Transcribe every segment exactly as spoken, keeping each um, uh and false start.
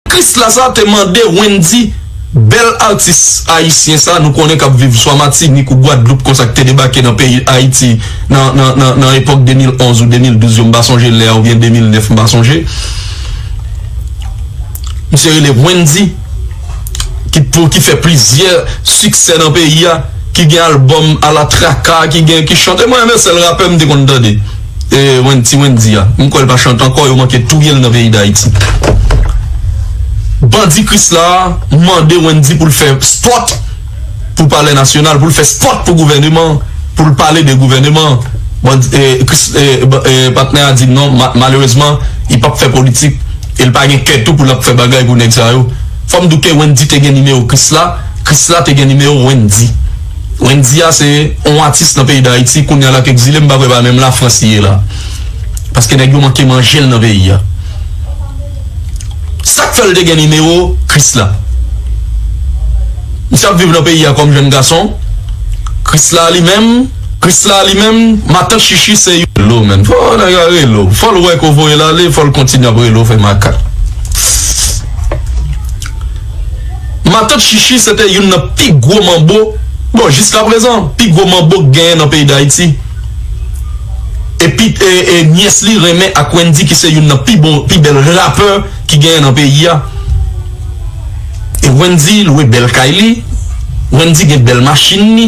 Krisla sa te mande Wendy, bèl atis ayisyen sa nou konnen k ap viv swa Matinik ou Gwadloup konsa k te debake nan peyi Ayiti nan, nan, nan, nan epòk de mil onz ou de mil douz yo, m pa sonje lè a, oubyen de mil nèf, m pa sonje. Misye rele Wendy, ki pou, ki fè plizyè siksè nan peyi a, ki gen albòm ala traka, ki gen, ki chante. Mwen, men sèl rapè m te konn tande. E, Wen-, ti Wendy a. M kwè l pa chante ankò, yo manke touye l nan peyi Dayiti. Bandi Krisla mande Wendy pou l fè spòt pou Palè Nasyonal, pou l fè spòt pou gouvèneman, pou l pale de gouvèneman. Bandi, e, Kris-, e, ba-, e, patnè a di non, ma-, malerezman, li p ap fè politik, e l pa gen kè tou pou l ap fè bagay pou nèg sa yo. Fò m di w ke Wendy te gen nimewo Krisla, Krisla te gen nimewo Wendy. Wendy a se yon atis nan peyi Dayiti, kounye a la k egzile, m pa kwè pa menm Lafrans li ye la. Paske nèg yo manke manje l nan peyi a. Sa k fè l te gen nimewo Krisla? Misye ap viv nan peyi a kòm jèn gason. Krisla li menm, Krisla li menm, matant Chichi se yon relo, menm. Fò nèg la relo. Fò l wè ke w voye l ale, fò l kontinye ap relo, fè makak. Matant Chichi se te youn nan pi gwo manbo, bon, jiskaprezan, pi gwo manbo k genyen nan peyi Dayiti. Epi, e, e, nyès li renmen ak Wendy ki se youn nan pi bon, pi bèl rapè ki genyen nan peyi a. E Wendy lwe bèl kay li, Wendy gen bèl machin li.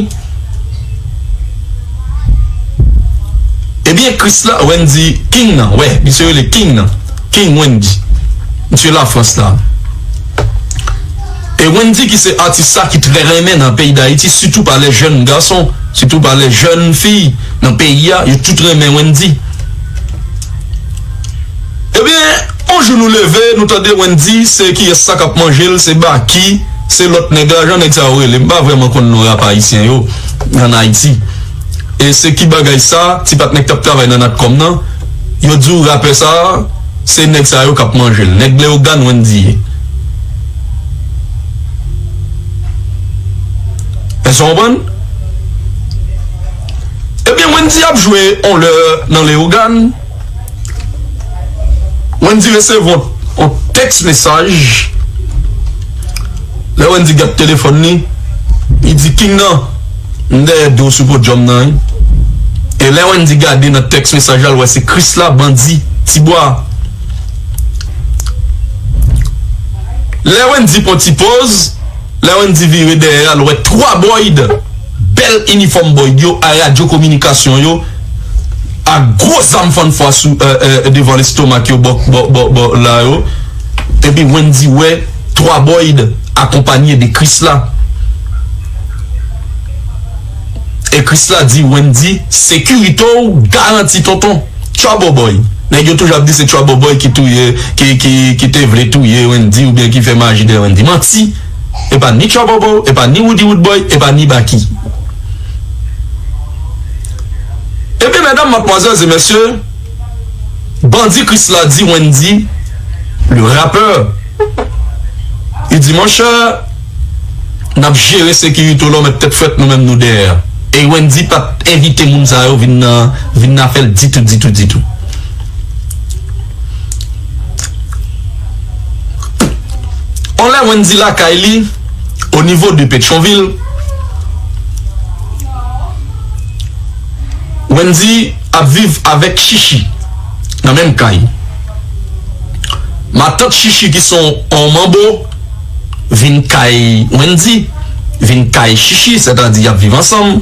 Ebyen, Krisla, Wendy, King nan, wè, misye rele King nan. King Wendy. Misye Lafrans la. E Wendy ki se atis sa ki trè renmen nan peyi Dayiti, sitou pa lè jèn gason, sitou pa lè jèn fi nan peyi a, yo tout renmen Wendy. Ebyen, yon jou nou leve, nou tande Wendy, se kiyès sa k ap manje l, se Baky, se lòt nèg la, jan nèg sa yo rele. M pa vrèman konn non rap ayisyen yo ann Ayiti. E se ki bagay sa, ti patnè k t ap travay nan Natcom nan, yo di w rapè sa, se nèg sa yo k ap manje l. Nèg Leyogàn Wendy ye. Èske w konprann? Ebyen, Wendy ap jwe on lè nan Leyogàn. Wendy resevwa yon tèks mesaj. Lè Wendy gad telefòn li, li di, "King nan, m dèyè do sou podyòm nan, wi." E lè Wendy gade nan tèks mesaj la, l wè se Krisla, Bandi, Tibwa. Lè Wendy pran ti poz, lè Wendy vire dèyè a, l wè twa Boyd, bèl inifòm Boyd yo, a radyo kominikasyon yo, ak gwo zam fann fwa sou, e, e, devan lestomak yo, bò, bò, bò, bò la yo. Epi Wendy wè twa Boyd akonpanye de Krisla. E Krisla di Wendy, "Sekirite w garanti, tonton." Trouble Boy. Nèg yo toujou ap di se Trouble Boy ki touye, ki, ki, ki te vle touye Wendy oubyen ki fè maji dèyè Wendy. Manti. E pa ni Trouble Boy, e pa ni Woody Woodboy, e pa ni Baky. Ebyen, medam, madmwazèl e mesye, Bandi Krisla di Wendy, le rapè, li di, "Monchè, n ap jere sekirite w la, w mèt tèt frèt, nou menm nou dèyè." E Wendy pa t envite moun sa yo vin nan, vin nan afè l ditou, ditou, ditou. On lè Wendy lakay li, o nivo de Petyonvil, Wendy ap viv avèk Chichi nan menm kay. Matant Chichi ki se yon manbo vin kay Wendy, vin kay Chichi, sètadi y ap viv ansanm.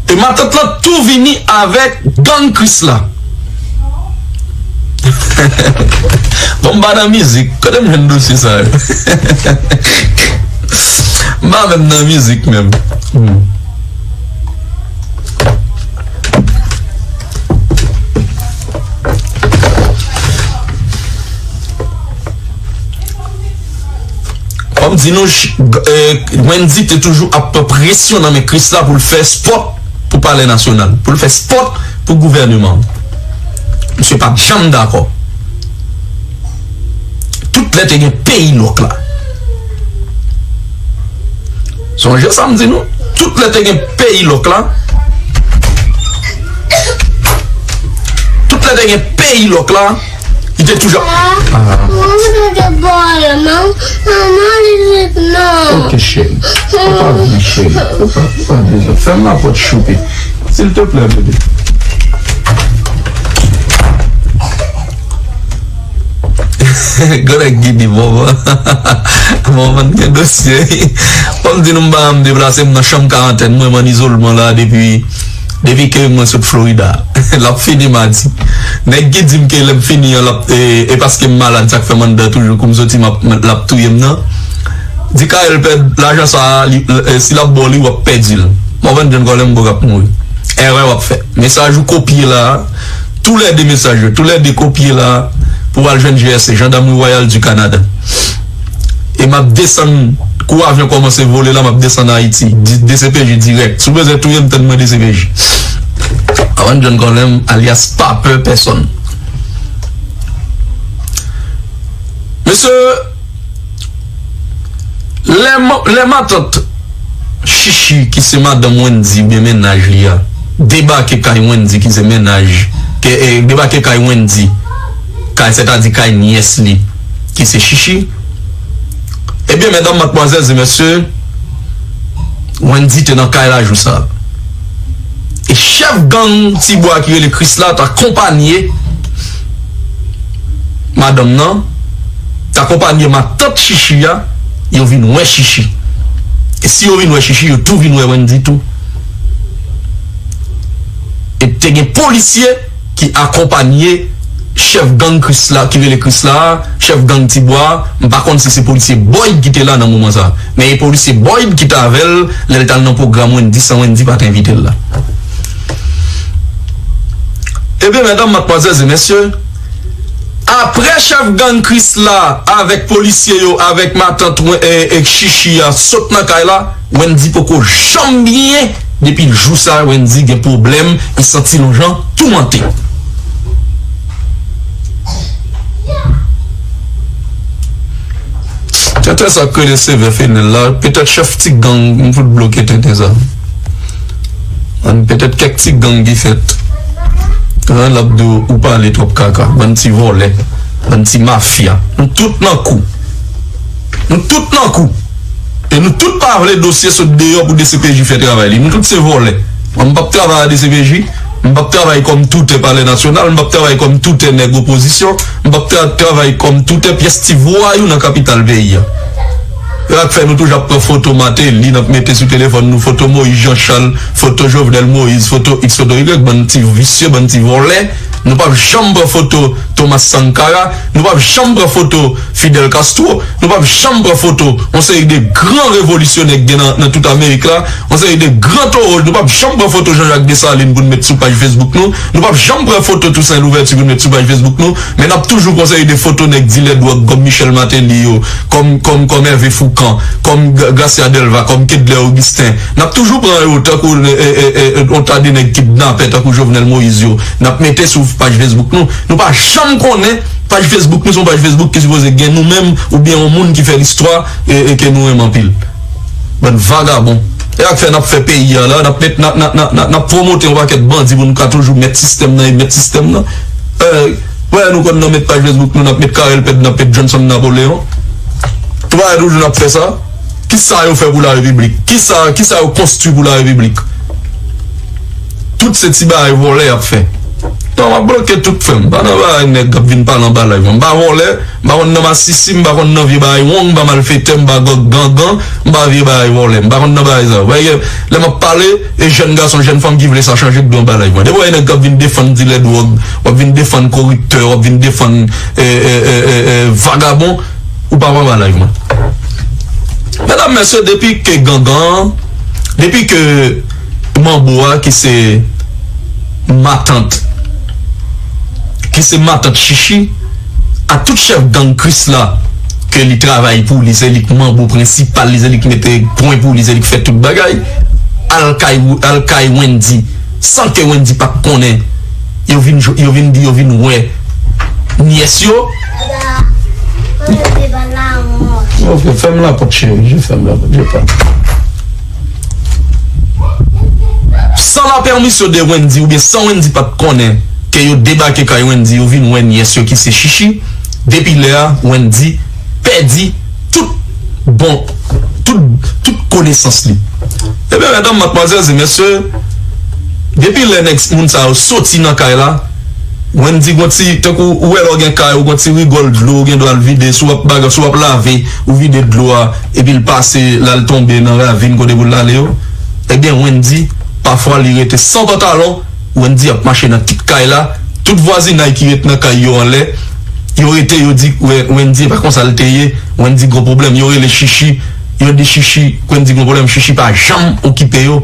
E matant lan tou vini avèk gang Krisla. Bon, m pa nan mizik. Kote m jwenn dosye sa yo? M pa menm nan mizik menm. Hmm. Kòm di nou, ch-, g-, e, Wendy te toujou ap pran presyon nan men Krisla pou l fè spòt pou Palè Nasyonal, pou l fè spòt pou gouvèneman an. Misye pa t janm dakò. Tout lè te gen peyi lòk la. Sonje sa m di nou? Tout lè te gen peyi lòk la, tout lè te gen peyi lòk la, li te toujou. Ah. Cheri, ou pa, ou pa bezwen. Fèm lapòt, choupi. Silteplè, bebe. Gade Gidi, bon, bon. Bon, mwen gen dosye. Kòm di nou, m pa janm deplase, m nan chanm karantèn, mwen, m an izolman la depi, depi ke mwen sot Florida. L ap fini madi. Nèg ki di m ke lè m fini an, l ap, e, e paske m malad, sa k fè m anndan toujou, kou m soti, m ap, l ap touye m nan. Di Kayèl pèd lajan sa a, li, e, si l ap ba w li, w ap pèdi l. Morvan John Colem, bon, k ap mouri. Erè w ap fè. Mesaj ou kopye la a, toulède mesaj yo, toulède kopye la a, pou w al jwenn G R C, Gendarmerie Royale du Canada. E m ap desann, kou avyon kòmanse vole la, m ap desann Ayiti, di, D C P J dirèk. Si w bezwen touye m, tann mwen D C P J. Morvan John Colem, alyas pa pè pèsonn. Mesye, lè ma-, lè matant Chichi, ki se madanm Wendy, oubyen mennaj li a, debake kay Wendy, ki se mennaj, ke, e, debake kay Wendy, kay, sètadi kay nyès li, ki se Chichi, ebyen, medam, madmwazèl e mesye, Wendy te nan kay la jou sa a. E chèf gang Tibwa ki rele Krisla t akonpanye madanm nan, t akonpanye matant Chichi a, yo vin wè Chichi. E si yo vin wè Chichi, yo tou vin wè Wendy tou. E te gen polisye ki akonpanye chèf gang Krisla, ki rele Krisla a, chèf gang Tibwa a, m pa konn si se polisye Boyd ki te la nan moman sa a. Men e polisye Boyd ki t avè l lè l t al nan pwogram Wendy san Wendy pa t envite l la. Ebyen, medam, madmwazèl e mesye, apre chèf gang Krisla avèk polisye yo, avèk matant Wen-, e, e Chichi a sot nan kay la, Wendy poko janm byen. Depi jou sa a, Wendy gen pwoblèm, li santi l yon jan toumante. Tenten sa k rele sevè fenèl la, petèt chèf ti gang, m fout bloke tenten sa. Ann, petèt kèk ti gang ki fèt. Ann, l ap di w, ou pale twòp kaka, bann ti vòlè, bann ti mafya. Nou tout nan kou. Nou tout nan kou. E nou tout pa vle dosye sot deyò pou D C P J fè travay li. Nou tout se vòlè. Mwen, m p ap travay a D C P J, m p ap travay kòm toutè Palè Nasyonal, m p ap travay kòm toutè nèg opozisyon, m p ap tra-, travay kòm toutè pyès ti vwayou nan kapital peyi a. E sa k fè nou toujou ap pran foto Martelly, n ap mete sou telefòn nou, foto Moïse Jean Charles, foto Jovenel Moïse, foto X, foto Y, bann ti visye, bann ti vòlè. Nou p ap janm pran foto Thomas Sankara, nou p ap janm pran foto Fidel Castro, nou p ap janm pran foto yon seri de gran revolisyonè k gen nan, nan tout Amerik la, yon seri de gran towo, nou p ap janm pran foto Jean-Jacques Dessalines pou n met sou paj Facebook nou, nou p ap janm pran foto Toussaint Louverture pou n met sou paj Facebook nou, men n ap toujou pran yon seri de foto nèg dilè dwòg kòm Michel Martelly yo, kòm, kòm, kòm Hervé Fourcand, kòm G-, Garcia Delva, kòm Kedler Augustin. N ap toujou pran yo tankou, e, e, e, e, yon ta de nèg kidnapè tankou Jovenel Moïse yo. N ap mete sou paj Facebook nou. Nou pa janm konnen paj Facebook nou se yon paj Facebook ki sipoze gen nou menm oubyen yon moun ki fè listwa e, e ke nou renmen anpil. Bann vagabon. E sa k fè n ap fè peyi a la, n ap met, n ap, n ap, n ap, n ap, n ap pwomote yon pakèt bandi pou nou ka toujou met sistèm nan e met sistèm nan. E, wè, nou konn nan met paj Facebook nou, n ap met Carel Pèd, n ap met Johnson Napoléon. Tout bagay toujou n ap fè sa. Kisa yo fè pou larepiblik? Kisa, kisa yo konstwi pou larepiblik? Tout se ti bagay vòlè y ap fè. Non, m ap bloke tout, frè m. M pa nan bagay nèg k ap vin pale anba live mwen. M pa vòlè, m pa konn nan masisi, m pa konn nan vye bagay wong, m pa malfetè, m pa gòg gangan, m pa vye bagay vòlè. M pa konn nan bagay sa yo. Paske lè m ap pale, e jèn gason, jèn fanm ki vle sa chanje k dwe anba live mwen. Depi w wè nèg k ap vin defann dilè dwòg, w ap vin defann koriptè, w ap vin defann, e, e, e, e, e, vagabon, ou pa pran bagay mwen. Medam, mesye, depi ke gangan, depi ke manbo a ki se matant, ki se matant Chichi, a tout chèf gang Krisla, ke li travay pou li, se li k manbo prensipal li, se li k mete pwen pou li, se li k fè tout bagay, al kay, al kay Wendy, san ke Wendy pa t konnen, yo vin, yo vin di, yo vin wè nyès yo. Ok, fèm lapòt, cheri, je fèm lapòt, je pa. San la pèmisyon de Wendy, oubyen san Wendy pa t konnen ke yo debake kay Wendy, yo vin wè nyès yo ki se Chichi. Depi lè a, Wendy pèdi tout bon, tout, tout konesans li. Ebyen, medam, madmwazèl e mesye, depi lè nèg moun sa yo soti nan kay la, Wendy gon ti, tankou ou wè lè w gen kay ou, gon ti rigòl dlo ou gen dwa al vide, si w ap bagay, si w ap lave, ou vide dlo a, epi l pase, l al tonbe nan ravin kote pou l ale yo. Ebyen, Wendy, pafwa li rete san pantalon, Wendy ap mache nan tout kay la, tout vwazinay ki ret nan kay yo anlè, yo rete, yo di, Wendy, e pa konsa l te ye, Wendy gon pwoblèm, yo rele Chichi, yo di Chichi, Wendy gon pwoblèm, Chichi pa janm okipe yo.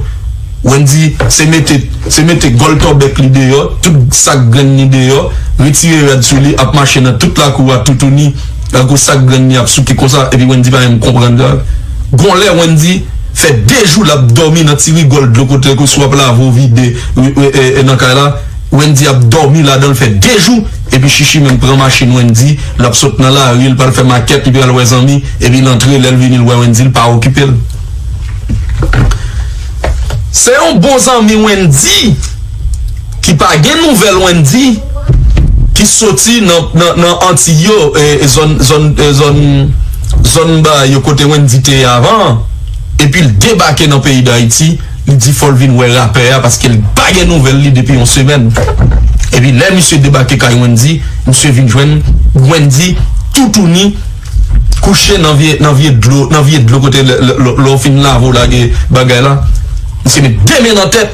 Wendy se mete, se mete gòl tòbèk li deyò, tout sak grenn li deyò, retire rad sou li, ap mache nan tout lakou a toutouni, tankou sak grenn li ap souke konsa, epi Wendy pa menm konprann sa. Gon lè Wendy fè de jou l ap dòmi nan ti rigòl dlo kote ke si w ap lave ou vide, e, e, e, e, nan kay la, Wendy ap dòmi ladan l fè de jou, epi Chichi menm pran machin Wendy, l ap sot nan lari, l pral fè makèt, li pral wè zanmi, epi l antre, lè l vini, l wè Wendy, l pa okipe l. Se yon bon zanmi Wendy, ki pa gen nouvèl Wendy, ki soti nan, nan, nan Antiy yo, e, e, zòn, zòn, e, zòn, zòn ba yo kote Wendy te ye avan an, epi l debake nan peyi Dayiti, li di fò l vin wè rapè a paske l pa gen nouvèl li depi yon semèn. Epi lè misye debake kay Wendy, misye vin jwenn Wendy toutouni kouche nan vye, nan vye dlo, nan vye dlo kote lè, lè, lè, lè w fin lave w lage bagay la. Misye met de men nan tèt.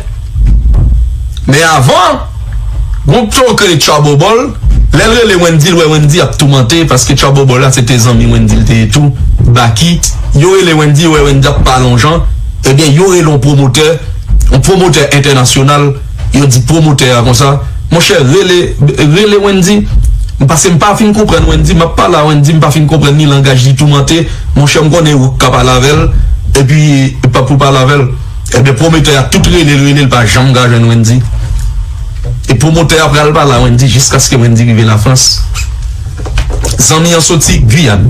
Men avan, gon pto k rele Trouble Ball, lè l rele Wendy, l wè Wendy ap toumante, paske Trouble Ball la se te zanmi Wendy l te ye tou, Baky. Yo rele Wendy, yo wè Wendy ap pale yon jan, ebyen, yo rele yon pwomotè, yon pwomotè entènasyonal, yo di pwomotè a konsa, monchè, rele, rele Wendy, paske m pa fin konprann Wendy, m ap pale a Wendy, m pa fin konprann ni langaj li toumante, monchè, m konnen ou ka pale avè l, epi pa pou pale avè l. Ebyen, pwomotè a tout rele l, rele l, pa janm ka jwenn Wendy. E pwomotè a pral pale a Wendy jiskaske Wendy rive Lafrans. Zanmi an soti Giyàn.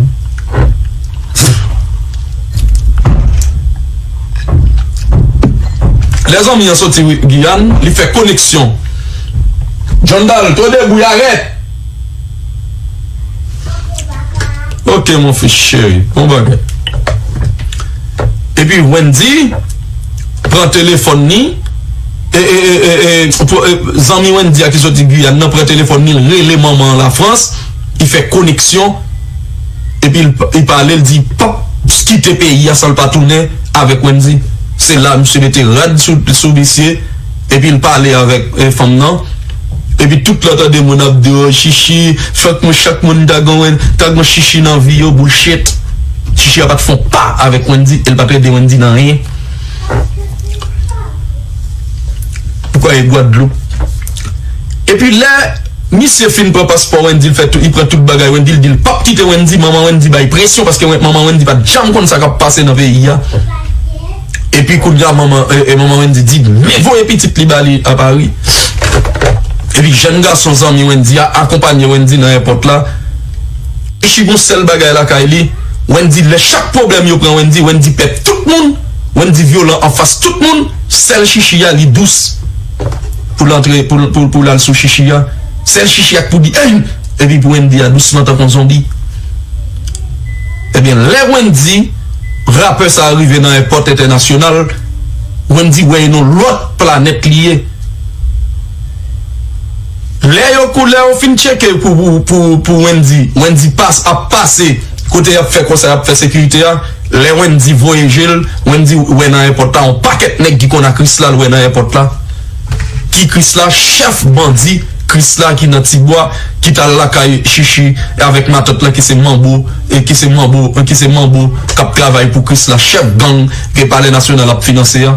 Lè zanmi an soti Giyàn, li fè koneksyon. John Dal, to debout, arrête! Ok, mon fils chéri, bon bagay. Epi Wendy pran telefòn li, e, e, e, e, e, pou, e, zanmi Wendy a ki soti Giyàn nan pran telefòn li, l rele manman an Lafrans, li fè koneksyon, epi l, li pale, l di, p ap kite peyi a san l pa tounen avèk Wendy. Se la, misye mete rad sou, sou misye, epi l pale avèk, e, fanm nan. Epi tout lè w tande moun ap di, o, Chichi, fòk mwen, chak moun ta gon, ta gon Chichi nan vi yo, bullshit. Chichi a pa t fè yon pa avèk Wendy, e l pa t rele Wendy nan anyen. Ou kwè e Gwadloup? Epi lè misye fin pran paspò Wendy, l fè tout, li pran tout bagay Wendy, l di l p ap kite Wendy, manman Wendy bay presyon, paske Wen-, manman Wendy pa t janm konn sa k ap pase nan peyi a. Epi kounye a manman, e, e, manman Wendy di, men voye pitit li ba li a Pari. Epi jèn gason zanmi Wendy a akonpanye Wendy nan èpòt la. Chichi gon sèl bagay lakay li, Wendy, lè chak pwoblèm yo pran Wendy, Wendy pè tout moun, Wendy vyolan anfas tout moun, sèl Chichi a li dous pou l antre, pou, pou, pou l al sou Chichi a. Sèl Chichi a k pou di, ey! Epi pou Wendy a dousman tankou yon zonbi. Ebyen, lè Wendy, rapè sa a rive nan èpòt entènasyonal, Wendy wè e nan lòt planèt li ye. Lè yo kou, lè yo fin tcheke pou, pou, pou, pou Wendy, Wendy pas, ap pase kote y ap fè konsa, y ap fè sekirite a. Lè Wendy voye je l, Wendy wè nan èpòt la yon pakèt nèg ki konn a Krisla, l wè nan èpòt la. Ki Krisla, chèf bandi Krisla ki nan Tibwa, ki t al lakay Chichi avèk matant lan ki se Manbo, e ki se Manbo, ki se Manbo k ap travay pou Krisla, chèf gang ke Palè Nasyonal ap finanse a.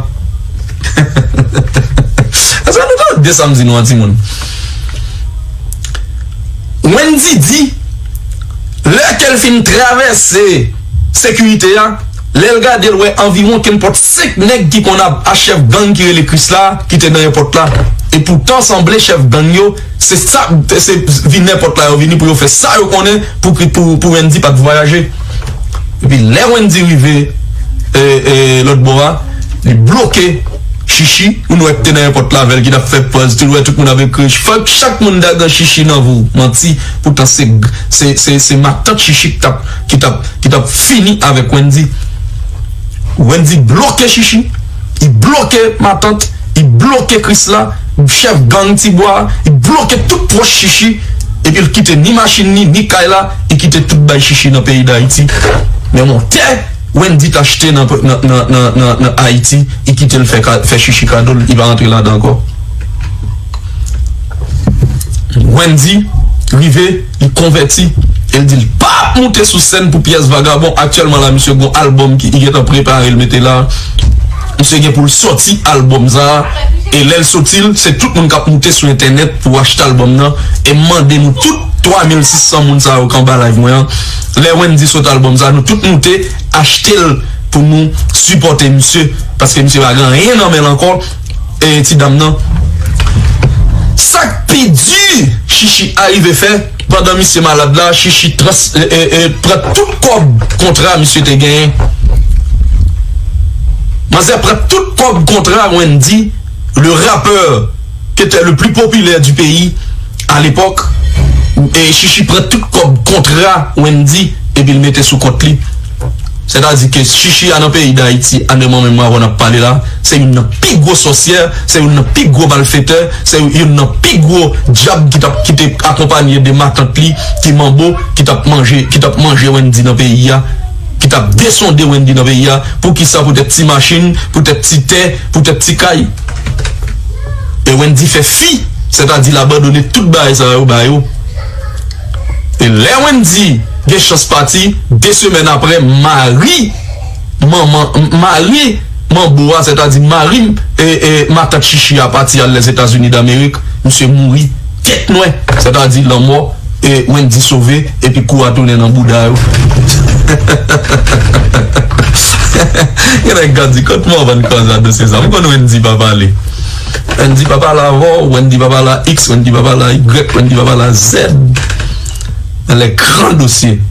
Èske nou tande sa m di nou an, timoun? Wendy di, lè ke l fin travèse sekirite a, lè l gade, l wè anviwon kenpòt senk nèg ki konn a, a chèf gang ki rele Krisla, ki te nan èpòt la. E poutan, sanble chèf gang yo, se sa, se vin èpòt la yo vini pou yo fè sa yo konnen pou, pou, pou Wendy pa t vwayaje. Epi lè Wendy rive, e, e, lòt bò a, li bloke Chichi, moun wè k te nan èpòt la avè l, ki t ap fè pòz, tou l wè tout moun ap ekri, fòk chak moun ta gen Chichi nan vi w, manti, poutan se, se, se, se matant Chichi ki t ap, ki t ap, ki t ap fini avèk Wendy. Wendy bloke Chichi, Li bloke matant, li bloke Krisla, chèf gang Tibwa, li bloke tout pwòch Chichi, epi l kite ni machin ni, ni kay la, li kite tout bay Chichi nan peyi Dayiti. Men yon tè Wendy t achte nan, nan, nan, nan, nan, nan Ayiti, li kite l fè, ka- fè Chichi kado l, li pa rantre ladan ankò. Wendy rive, li konvèti, e l di l pa ap moute sou sèn pou pyès vagabon. Aktyèlman la, misye gon albòm ki li gentan prepare, l mete la. Misye gen pou l sòti albòm sa a. E lè l sòti l, se tout moun k ap moute sou entènèt pou achte albòm nan. E m mande nou tout twa mil sis san moun sa yo k anba live mwen an, lè Wendy sòt albòm sa a, nou tout moute achte l pou nou sipòte misye. Paske misye pa gen anyen nan men l ankò. E ti dam nan, sa k pi di Chichi arive fè, pandan misye malad la, Chichi trans, e, e, e, pran tout kòb kontra misye te genyen. Manzè pran tout kòb kontra Wendy, le rappeur qui était le plus populaire du pays à l'époque. E Chichi pran tout kòb kontra Wendy epi l mete sou kont li. Sètadi ke Chichi a nan peyi Dayiti, a nan moman menm avan n ap pale la, se youn nan pi gwo sòsyè, se youn nan pi gwo malfetè, se youn nan pi gwo dyab ki t ap, ki te akonpanye de matant li ki manbo, ki t ap manje, ki t ap manje Wendy nan peyi a, ki t ap desonde Wendy nan peyi a. Poukisa? Poutèt ti machin, poutèt ti tè, poutèt ti kay. E Wendy fè fi, sètadi l abandone tout bagay sa yo ba yo. E lè Wendy gen chans pati, de semèn apre, mari manman, mari manbo a, sètadi mari, e, e, matant Chichi a pati al Lèzetazini Damerik, misye mouri tèt nwè, sètadi lanmò, e Wendy sove, epi kou a tounen nan bouda yo. Gen nèg k ap di, "Kot Morvan Kòza dosye sa?" M konn Wendy pa pale. Wendy pa pale avè w, Wendy pa pale a X, Wendy pa pale a Y, Wendy pa pale a Z. Dans les grands dossiers.